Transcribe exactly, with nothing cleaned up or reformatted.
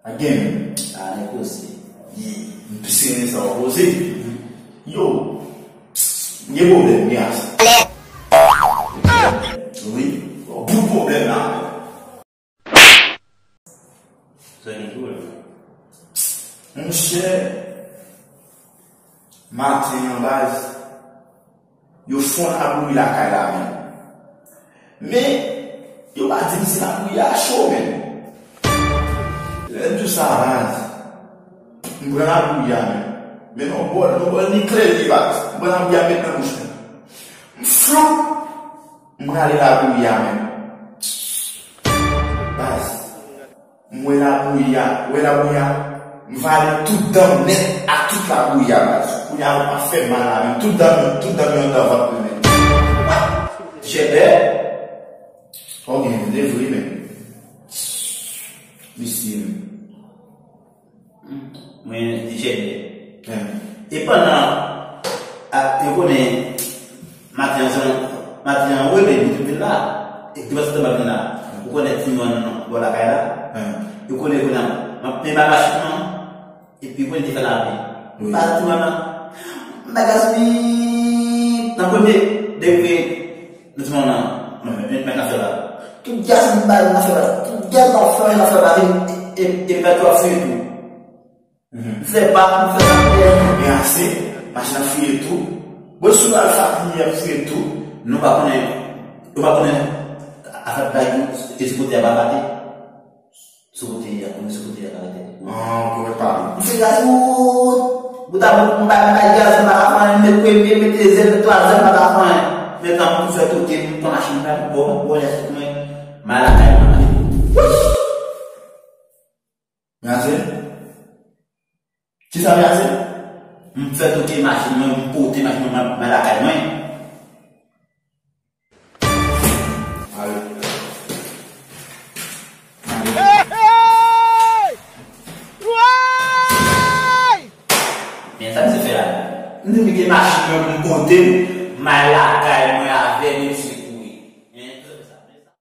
Pa gen menm. A, nèg poze. Ye, m plis renmen sa w poze. Yo, m gen pwoblèm, gen ase. Wi, yon bout pwoblèm la. Sa gen tou la. Monchè, maten an baz, yo fon labouyi lakay la menm. Men, yo pa di m si labouyi a cho menm. Lè m di w sa baz, m pran labouyi a menm. Men nan bòl, nan bòl ni klè li baz. M pran labouyi a met nan bouch mwen. M floup, m rale labouyi a menm. Baz, m wè labouyi a, wè labouyi a, m vale tout dan m nèt ak tout labouyi a baz. Kounye a m ap fè mal la menm, tout dan m, tout dan m yo anndan vant mwen menm. Jèbè, ok, vle vre menm. Mesye menm. Mwen, di chèf li. E pandan, a, yo konnen, maten an, maten an, rele m, m vin la. E ki pase tan m ap vin la. Ou konnen timoun bò lakay la. Yo konnen kounye a, m ap peye bagaj mwen. Epi konnen te fè lavi. M pa timoun nan. M pa gaspiye. Nan premye degre, nou timoun nan. Men, men, men, nan fè la. Tout gaspiye m bay nan fè la. Tout gaspiye m fè nan fè la. E, e, e, e, fè twòp fye tou. M fè pa, m fè pa. Men ase, machin nan fye tou. Bon, sou la, l fati, l fye tou. Nou pa konnen, nou pa konnen afè bay yo, e sou kote a pa fati. Sou kote a, konnen sou kote a ka rete. Ah, ok, wè pa. M fè gaz, wout. Bout a bout, m bay, m bay gaz, m pa ka fè anyen, m met premye, m met dezyèm, m met twazyèm, m pa ka fè anyen. Men tan pou m fè toke, m pran machin mwen, bon, bon, lè tout mwen, m al lakay mwen, ale. Wouch! Gazè? Kisa m gazè? M fè toke machin mwen, m pote machin mwen, m al lakay mwen. Ale. Ale. Men sa misye fè la. M di m gen machin mwen pou m pote, m al lakay mwen avè misye.